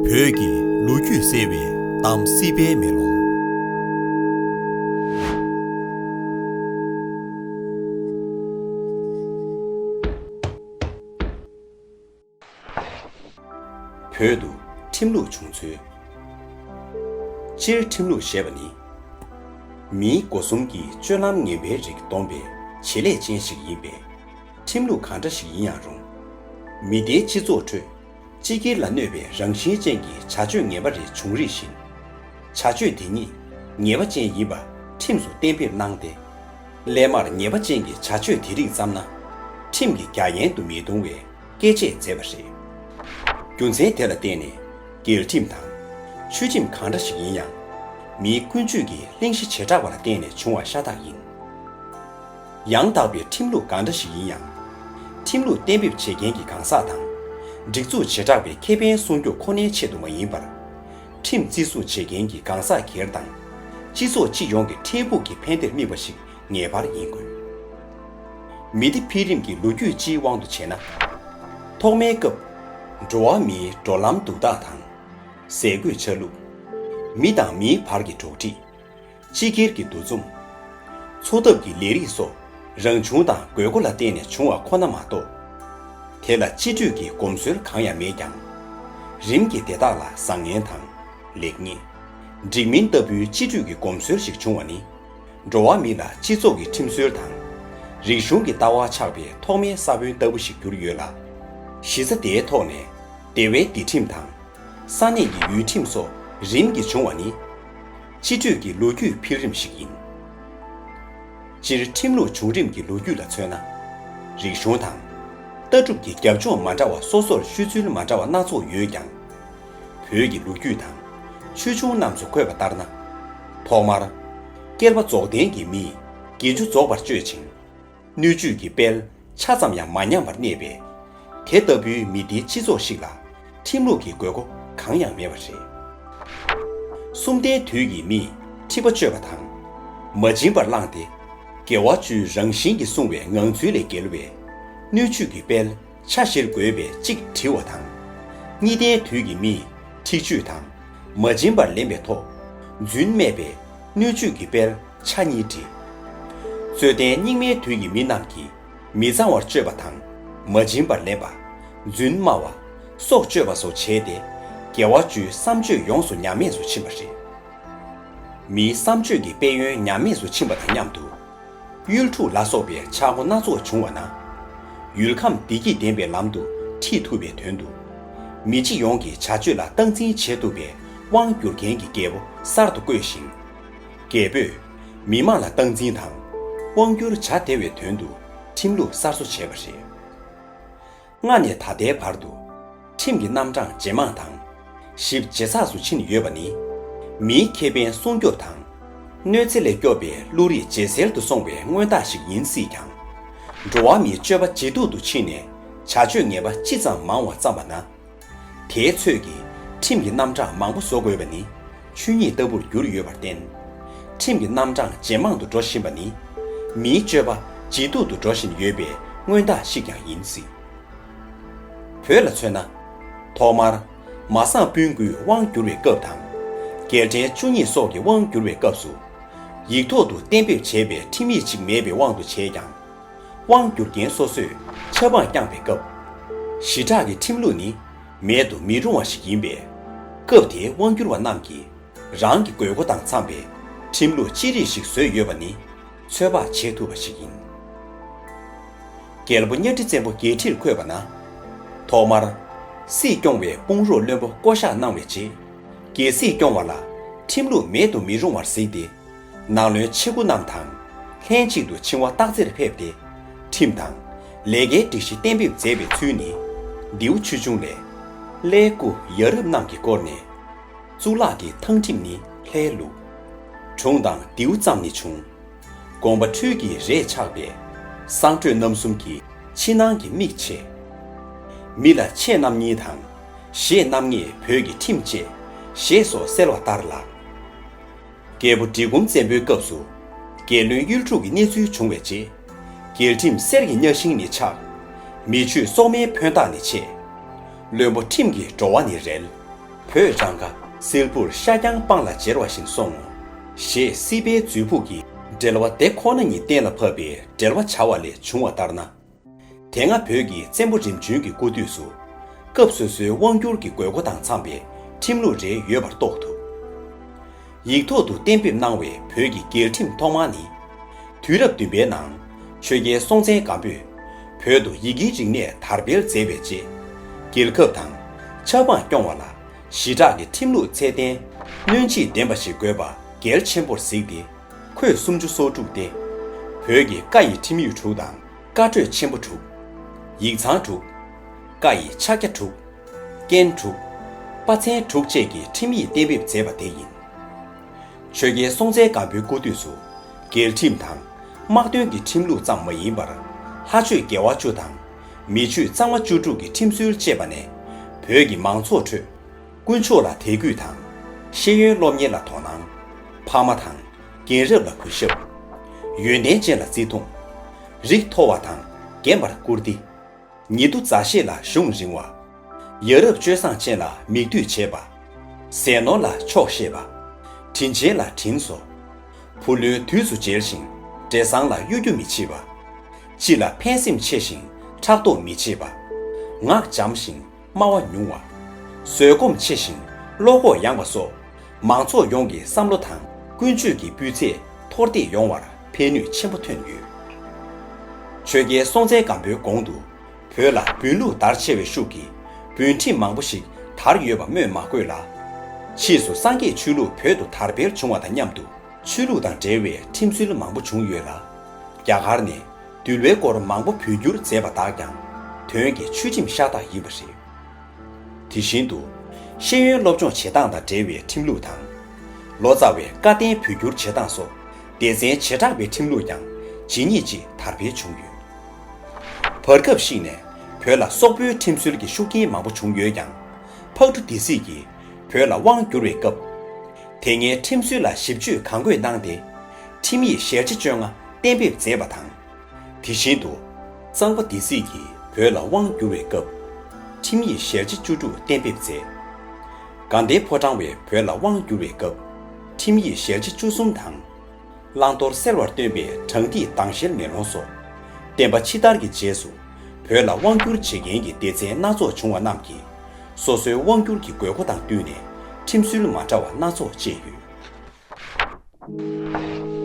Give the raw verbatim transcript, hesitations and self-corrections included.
བོད་ཀྱི་ལོ་རྒྱུས་གསལ་བའི་གཏམ་སྲིད་པའི་མེ་ལོང་། བོད་དུ་ཁྲིམས་ལུགས་བྱུང་ཚུལ། སྤྱིར་ཁྲིམས་ལུགས་ཞེས་པ་ནི། མིའི་སྒོ་གསུམ་གྱི་སྤྱོད་ལམ་ངན་པའི་རིགས་སྡོམ་པའི་བྱེད་ལས་ཅན་ཞིག་ཡིན་པས། ཁྲིམས་ལུགས་གང་འདྲ་ཞིག་ཡིན་ཡང་རུང་། མི་སྡེའི་སྤྱི་ཚོགས་ཁྲོད་སྤྱི་སྒེར་ལ་གནོད་པའི་རང་བཞིན་ཅན་གྱི་བྱ་སྤྱོད་ངན་པ་རེ་བྱུང་རིགས་བཞིན། བྱ་སྤྱོད་དེ་ཉིད་ཉེས་པ་ཅན་ཡིན་པ་ཁྲིམས་སུ་གཏན་འབེབས་གནང་སྟེ། སླད་མར་ཉེས་པ་ཅན་གྱི་བྱ་སྤྱོད་དེ་རིགས་བརྩམས་ན། ཁྲིམས་ཀྱི་རྒྱ་ཡན་དུ་མི་ལྟུང་བའི་བཀས་བཅད་མཛད་པ་རེད། རྒྱུ་མཚན་དེ་ལ་བརྟེན་ནས་རྒྱལ་ཁྲིམས་དང་། ཆོས་ཁྲིམས་གང་འདྲ་ཞིག་ཡིན་ཡང་། མིའི་ཀུན་སྤྱོད་ཀྱི་གླེང་གཞི་བྱེ་བྲག་པ་ལ་བརྟེན་ནས་བྱུང་བ་ཤ་སྟག་ཡིན། ཡང་དག་པའི་ཁྲིམས་ལུགས་གང་འདྲ་ཞིག་ཡིན་ཡང་། ཁྲིམས་ལུགས་གཏན་འབེབས་བྱེད་མཁན་གྱི་གང་ཟག་དང་། སྒྲིག་འཛུགས་བྱེ་བྲག་པའི་ཁེ་ཕན་སྲུང་སྐྱོབ་ཁོ་ནའི་ཆེད་དུ་མ་ཡིན་པར། ཁྲིམས་བརྩི་སྲུང་བྱེད་མཁན་གྱི་གང་ཟག་སྒེར་དང་། སྤྱི་ཚོགས་སྤྱི་ཡོངས་ཀྱི་འཕྲལ་ཕུགས་ཀྱི་ཕན་བདེར་དམིགས་པ་ཞིག་ངེས་པར་ཡིན་དགོས། མི་སྡེ་འཕེལ་རིམ་གྱི་ལོ་རྒྱུས་སྤྱིའི་དབང་དུ་བྱས་ན། ཐོག་མའི་སྐབས། འགྲོ་བ་མིའི་འགྲོ་ལམ་འདུག་སྟངས་དང་། ཟས་གོས་ཆ་ལུགས། མི་དང་མིའི་བར་གྱི་འགྲོགས་འདྲིས། སྤྱི་སྒེར་གྱི་འདུ་འཛོམས། འཚོ་ཐབས་ཀྱི་ལས་རིགས་སོགས་རང་བྱུང་དང་དགོས་མཁོ་ལ་བརྟེན་ནས་བྱུང་བ་ཁོ་ན་མ་གཏོགས། དེ་ལ་སྤྱི་འཐུས་ཀྱི་གོམས་སྲོལ་གང་ཡང་མེད་ཀྱང་། རིམ་གྱིས་དེ་དག་ལ་བཟང་ངན་དང་། ལེགས་ཉེས། འགྲིག་མིན་ལྟ་བུའི་སྤྱི་འཐུས་ཀྱི་གོམས་སྲོལ་ཞིག་བྱུང་བ་ནི། འགྲོ་བ་མི་ལ་སྤྱི་ཚོགས་ཀྱི་ཁྲིམས་སྲོལ་དང་། རིག་གཞུང་གི་ལྟ་བ་ཆགས་པའི་ཐོག་མའི་ས་བོན་ལྟ་བུ་ཞིག་གྱུར་ཡོད་ལ། གཞི་རྩ་དེའི་ཐོག་ནས་སྡེ་བའི་སྡེ་ཁྲིམས་དང་། ས་གནས་ཀྱི་ཡུལ་ཁྲིམས་སོགས་རིམ་གྱིས་བྱུང་བ་ནི། སྤྱི་འཐུས་ཀྱི་ལོ་རྒྱུས་འཕེལ་རིམ་ཞིག་ཡིན། སྤྱིར་ཁྲིམས་ལུགས་བྱུང་རིམ་གྱི་ལོ་རྒྱུས་ལ་མཚོན་ན། རིག་གཞུང་དང་། ལྟ་གྲུབ་ཀྱི་རྒྱབ་ལྗོངས་མ་འདྲ་བ་སོ་སོར་ཤོད་ཚུལ་མ་འདྲ་བ་སྣ་ཚོགས་ཡོད་ཀྱང་། བོད་ཀྱི་ལོ་རྒྱུས་དང་ཆོས་འབྱུང་རྣམས་སུ་འཁོད་པ་ལྟར་ན། ཐོག་མར། བསྐལ་པ་རྫོགས་ལྡན་གྱི་མིས་དགེ་བཅུ་རྫོགས་པར་སྤྱོད་ཅིང་། སྣོད་བཅུད་ཀྱི་དཔལ་ཆ་ཙམ་ཡང་མ་ཉམས་པར་གནས་པས། དེ་ལྟ་བུའི་མི་སྡེའི་སྤྱི་ཚོགས་ཤིག་ལ་ཁྲིམས་ལུགས་ཀྱི་དགོས་མཁོ་གང་ཡང་མེད་པ་རེད། སུམ་ལྡན་དུས་ཀྱི་མིས་ཁྲི་པ་གཅོད་པ་དང་། མ་བྱིན་པར་བླངས་ཏེ། དགེ་བ་བཅུའི་རང་བཞིན་གྱིས་བསྲུང་བའི་ངང་ཚུལ་ལས་འགལ་བའི་སྣོད་བཅུད་ཀྱི་དཔལ་ཆ་བཞིར་བགོས་པས་གཅིག་བྲི་བ་དང་། གཉིས་ལྡན་དུས་ཀྱི་མིས་ཁྲི་གཅོད་དང་། མ་བྱིན་པར་ལེན་པའི་ཐོག་རྫུན་སྨྲས་པས་སྣོད་བཅུད་ཀྱི་དཔལ་ཆ་གཉིས་བྲི། རྩོད་ལྡན་རྙིང་མའི་དུས་ཀྱི་མི་རྣམས་ཀྱིས་མི་གཙང་བར་སྤྱོད་པ་དང་། མ་བྱིན་པར་ལེན་པ། རྫུན་སྨྲ་བ། སྲོག་གཅོད་པ་སོགས་བྱས་ཏེ། དགེ་བ་བཅུའི་བསམ་སྤྱོད་ཡོངས་སུ་ཉམས་དམས་སུ་ཕྱིན་པ་རེད། མིའི་བསམ་སྤྱོད་ཀྱི་དཔལ་ཡོན་ཉམས་དམས་སུ་ཕྱིན་པ་དང་མཉམ་དུ། གཡུལ་འཁྲུག་ལ་སོགས་པའི་ཆག་སྒོ་སྣ་ཚོགས་བྱུང་བ་ན། ཡུལ་ཁམས་བདེ་སྐྱིད་ལྡན་པའི་ལམ་དུ་ཁྲིད་ཐུབ་པའི་དོན་དུ། མི་སྤྱི་ཡོངས་ཀྱི་བྱ་སྤྱོད་ལ་སྟངས་འཛིན་བྱེད་ཐུབ་པའི་དབང་བསྒྱུར་མཁན་གྱི་རྒྱལ་པོ་གསར་དུ་བསྐོས་ཤིང་། རྒྱལ་པོས་མི་དམངས་ལ་སྟངས་འཛིན་དང་དབང་བསྒྱུར་བྱ་བདེ་བའི་དོན་དུ་ཁྲིམས་ལུགས་གསར་བཟོ་བྱས་པ་རེད། སྔ་ནས་ད་ལྟའི་བར་དུ་ཁྲིམས་ཀྱི་རྣམ་གྲངས་ཇེ་མང་དང་། ཞིབ་ཇེ་ཚགས་སུ་ཕྱིན་ཡོད་པ་ནི། མིའི་ཁེ་ཕན་སྲུང་སྐྱོབ་དང་། གནོད་འཚེ་ལས་སྐྱོབ་པའི་བློ་རིག་ཇེ་གསལ་དུ་སོང་བའི་མངོན་རྟགས་ཤིག་ཡིན་སྲིད་ཀྱང་། འགྲོ་བ་མིའི་སྤྱོད་པ་ཇེ་སྡུག་ཏུ་ཕྱིན་ནས་བྱ་སྤྱོད་ངན་པ་ཅི་ཙམ་མང་བ་བརྩམས་པ་ན། དེའི་ཚོད་ཀྱིས་ཁྲིམས་ཀྱི་རྣམ་གྲངས་མང་པོ་བཟོ་དགོས་པ་ནི་ཆོས་ཉིད་ལྟ་བུར་གྱུར་ཡོད་པར་བརྟེན། ཁྲིམས་ཀྱི་རྣམ་གྲངས་ཇེ་མང་དུ་འགྲོ་བཞིན་པ་ནི་མིའི་སྤྱོད་པ་ཇེ་སྡུག་ཏུ་འགྲོ་བཞིན་ཡོད་པའི་མངོན་རྟགས་ཤིག་ཀྱང་ཡིན་སྲིད། བོད་ལ་མཚོན་ན། ཐོག་མར། མ་སངས་སྤུན་དགུས་དབང་བསྒྱུར་བའི་སྐབས་དང་། རྒྱལ་ཕྲན་བཅུ་གཉིས་སོགས་ཀྱིས་དབང་བསྒྱུར་བའི་སྐབས་སུ། ཡིག་ཐོག་ཏུ་གཏན་འབེབས་བྱས་པའི་ཁྲིམས་ཡིག་ཅིག་མེད་པའི་དབང་དུ་བྱས་ཀྱང་། དབང་བསྒྱུར་མཁན་སོ་སོས་ཆབ་འབངས་བསྐྱངས་པའི་སྐབས། ཞི་དྲག་གི་ཁྲིམས་ལུགས་ནི་མེད་དུ་མི་རུང་བ་ཞིག་ཡིན་པས། སྐབས་དེའི་དབང་བསྒྱུར་བ་རྣམས་ཀྱིས་རང་གི་དགོས་མཁོ་དང་འཚམས་པའི་ཁྲིམས་ལུགས་ཅི་རིགས་ཤིག་བཟོས་ཡོད་པ་ནི་ཚོད་དཔག་བྱེད་ཐུབ་པ་ཞིག་ཡིན། རྒྱལ་པོ་གཉའ་ཁྲི་བཙན་པོ་རྒྱལ་ཁྲིར་བསྐོས་པ་ན། ཐོག་མར། སྲིད་སྐྱོང་བའི་དཔུང་རོགས་བློན་པོ་བསྐོ་གཞག་གནང་བའི་རྗེས། རྒྱལ་སྲིད་སྐྱོང་བ་ལ་ཁྲིམས་ལུགས་མེད་དུ་མི་རུང་བར་གཟིགས་ཏེ། ནང་བློན་ཆེ་དགུ་རྣམས་དང་ལྷན་ཅིག་ཏུ་ཆིང་བ་སྟག་རྩེར་ཕེབས་ཏེ། ཁྲིམས་དང་ལས་ཀའི་སྒྲིག་གཞི་གཏན་འབེབས་མཛད་པའི་ཚུལ་ནི། མདེའུ་ཆོས་འབྱུང་ལས། ཀླའི་སྐུ་ཡ་རབས་རྣམས་ཀྱིས་བསྐོར་ནས། གཙུག་ལག་གི་ཐང་ཁྲིམས་ནི་ལྷའི་ལུགས། དྲུང་དང་མདེའུ་ཙམ་ནི་བྱུང་། དགོངས་པ་འཕྲུལ་གྱི་རས་ཆགས་པས། གསང་གྲོས་རྣམ་གསུམ་གྱི་ཕྱི་ནང་གི་མིག་ཕྱེ། མི་ལ་ཆེ་རྣམ་གཉིས་དང་། ཞེ་རྣམ་ལྔས་བོད་ཀྱི་ཁྲིམས་བཅད། ཞེས་སོགས་གསལ་བ་ལྟར་ལགས། རྒྱལ་པོ་གྲི་གུམ་བཙན་པོའི་སྐབས་སུ། རྒྱལ་བློན་གཡུལ་འཁྲུག་གི་གནས་ཚུལ་བྱུང་བའི་རྗེས། རྒྱལ་ཁྲིམས་གསེར་གྱི་གཉའ་ཤིང་ནི་ཆག། མི་ཆོས་སྲོག་མའི་འཕོན་རྟགས་ནི་ཆད། བློན་པོ་ཁྲིམས་ཀྱི་འགྲོ་བ་ནི་རལ། བོད་གྲངས་ཀ་སིལ་བུར་ཤ་རྐྱང་སྤང་ལ་འབྱེར་བ་བཞིན་སོང་ངོ་། ཞེས་སྲིད་པའི་མཛོད་ཕུགས་ཀྱི་འགྲེལ་བ་དེ་ཁོ་ན་ཉིད་གཏན་ལ་ཕབ་པའི་འགྲེལ་བ་བྱ་བ་ལས་བྱུང་བ་ལྟར་ན། དེ་སྔ་བོད་ཀྱི་བཙན་པོ་རིམ་བྱོན་གྱི་སྐུ་དུས་སུ། སྐབས་སོ་སོའི་དབང་བསྒྱུར་གྱི་དགོས་མཁོ་དང་འཚམ་པའི་ཁྲིམས་ལུགས་རེ་ཡོད་པར་རྟོགས་ཐུབ། ཡིག་ཐོག་ཏུ་གཏན་འབེབས་གནང་བའི་བོད་ཀྱི་རྒྱལ་ཁྲིམས་ཐོག་མ་ནི། དུས་རབས་བདུན་པའི་ནང་ཆོས་རྒྱལ་སྲོང་བཙན་སྒམ་པོས་བོད་དུ་ཡི་གེའི་རིག་གནས་དར་སྤེལ་མཛད་པའི་རྗེས། རྒྱལ་ཁབ་དང་ཆབ་འབངས་སྐྱོང་བ་ལ་ཞི་དྲག་གི་ཁྲིམས་ལུགས་ཚད་ལྡན་སྣོན་བྱེད་ལྡན་པ་ཞིག་དགོས་པ་གལ་ཆེན་པོར་གཟིགས་ཏེ། ཁོས་སུམ་ཅུ་སོ་དྲུག་སྟེ། བོད་ཀྱི་བཀའ་ཡི་ཁྲིམས་ཡིག་དྲུག་དང་བཀའ་གྲོས་ཆེན་པོ་དྲུག་ཡིག་ཚང་དྲུག་བཀའ་ཡི་ཕྱག་རྒྱ་དྲུག་རྐྱེན་དྲུག་པ་ཚན་དྲུག་བཅས་ཀྱི་ཁྲིམས་ཡིག་གཏན་འབེབས་མཛད་པ་དེ་ཡིན། ཆོས་རྒྱལ་སྲོང་བཙན་སྒམ་པོའི་སྐུ་དུས་སུ། རྒྱལ་ཁྲིམས་དང་། དམག་དོན་གྱི་ཁྲིམས་ལུགས་ཙམ་མ་ཡིན་པར། ལྷ་ཆོས་དགེ་བ་བཅུ་དང་། མི་ཆོས་གཙང་མ་བཅུ་དྲུག་གི་ཁྲིམས་སྲོལ་བཅས་པ་ནས། བོད་ཀྱི་མང་ཚོགས་ཁྲོད། དཀོན་མཆོག་ལ་དད་གུས་དང་། ཤེས་ཡོན་སློབ་གཉེར་ལ་དོ་སྣང་། ཕ་མ་དང་། རྒན་རབས་ལ་གུས་ཞབས། ཡོན་ཏན་ཅན་ལ་བརྩི་མཐོང་། རིགས་མཐོ་བ་དང་རྒན་པར་བཀུར་སྟི། ཉེ་དུ་མཛའ་བཤེས་ལ་གཞུང་རིང་བ། ཡ་རབས་སྤྱོད་བཟང་ཅན་ལ་མིག་ལྟོས་བྱེད་པ། ཟས་ནོར་ལ་ཆོག་ཤེས་པ། དྲིན་ཆེན་ལ་དྲིན་གཟོ། བུ་ལོན་དུས་སུ་འཇལ་ཞིང་བྲེ་བཟང་ལ་གཡོ་སྒྱུ་མི་བྱེད་པ། སྤྱི་ལ་ཕན་སེམས་ཆེ་ཞིང་ཕྲག་དོག་མི་བྱེད་པ། ངག་འཇམ་ཞིང་སྨྲ་བ་ཉུང་བ། བཟོད་སྒོམ་ཆེ་ཞིང་བློ་ཁོག་ཡངས་པ་སོགས་མང་ཚོགས་ཡོངས་ཀྱི་བསམ་བློ་དང་ཀུན་སྤྱོད་ཀྱི་སྤུས་ཚད་མཐོར་འདེགས་ཡོང་བར་ཕན་ནུས་ཆེན་པོ་ཐོན་ཡོད། ཆོས་རྒྱལ་སྲོང་བཙན་སྒམ་པོའི་གོང་དུ་བོད་ལ་བོན་ལུགས་དར་ཆེ་བའི་ཤུགས་ཀྱིས་བོན་ཁྲིམས་མང་པོ་ཞིག་དར་ཡོད་པ་སྨོས་མ་དགོས་ལ། ཕྱིས་སུ་སངས་རྒྱས་ཆོས་ལུགས་བོད་དུ་དར་སྤེལ་བྱུང་བ་དང་མཉམ་དུ། ཆོས་ལུགས་དང་འབྲེལ་བའི་ཁྲིམས་སྲོལ་མང་པོ་བྱུང་ཡོད་ལ། རྒྱ་གར་ནས་འདུལ་བའི་སྐོར་མང་པོ་བོད་བསྒྱུར་མཛད་པ་དག་ཀྱང་དོན་གྱི་ཆོས་ཁྲིམས་ཤ་སྟག་ཡིན་པ་རེད། དེ་བཞིན་དུ། ཤེས་ཡོན་སློབ་སྦྱོང་བྱེད་སྟངས་དང་འབྲེལ་བའི་ཁྲིམས་ལུགས་དང་། ལོ་ཙཱ་བའི་བཀའ་བསྟན་བོད་བསྒྱུར་བྱེད་སྟངས་སོགས་སྡེ་ཚན་བྱེ་བྲག་པའི་ཁྲིམས་ལུགས་ཀྱང་ཇི་སྙེད་ཅིག་དར་སྤེལ་བྱུང་ཡོད། བར་སྐབས་ཤིག་ནས་བོད་ལ་སོག་པོའི་ཁྲིམས་སྲོལ་གྱི་ཤུགས་རྐྱེན་མང་པོ་བྱུང་ཡོད་ཀྱང་། ཕག་གྲུ་སྡེ་སྲིད་ཀྱིས་བོད་ལ་དབང་བསྒྱུར་བའི་སྐབས། དེ་སྔའི་ཁྲིམས་སྲོལ་ལ་ཞིབ་དཔྱོད་གང་དགོས་གནང་སྟེ། ཁྲིམས་ཡིག་ཞལ་ཆེ་བཅོ་ལྔ་གཏན་འབེབས་མཛད་པ་དང་། དེ་བཞིན་དུ། གཙང་པ་སྡེ་སྲིད་ཀྱིས་བོད་ལ་དབང་བསྒྱུར་བའི་སྐབས། ཁྲིམས་ཡིག་ཞལ་ཆེ་བཅུ་དྲུག་གཏན་འབེབས་མཛད། དགའ་ལྡན་ཕོ་བྲང་བས་བོད་ལ་དབང་བསྒྱུར་བའི་སྐབས། ཁྲིམས་ཡིག་ཞལ་ཆེ་བཅུ་གསུམ་དང་། བླང་དོར་གསལ་བར་སྟོན་པའི་དྲང་ཐིག་དྭངས་ཤེལ་མེ་ལོང་སོགས། བསྟན་པ་ཕྱི་དར་གྱི་རྗེས་སུ། བོད་ལ་དབང་བསྒྱུར་བྱེད་མཁན་གྱི་སྡེ་ཚན་སྣ་ཚོགས་བྱུང་བ་རྣམས་ཀྱིས། སོ་སོའི་དབང་བསྒྱུར་གྱི་དགོས་མཁོ་དང་བསྟུན་ནས། ཁྲིམས་སྲོལ་མ་འདྲ་བ་སྣ་ཚོགས་སྤྱད་ཡོད།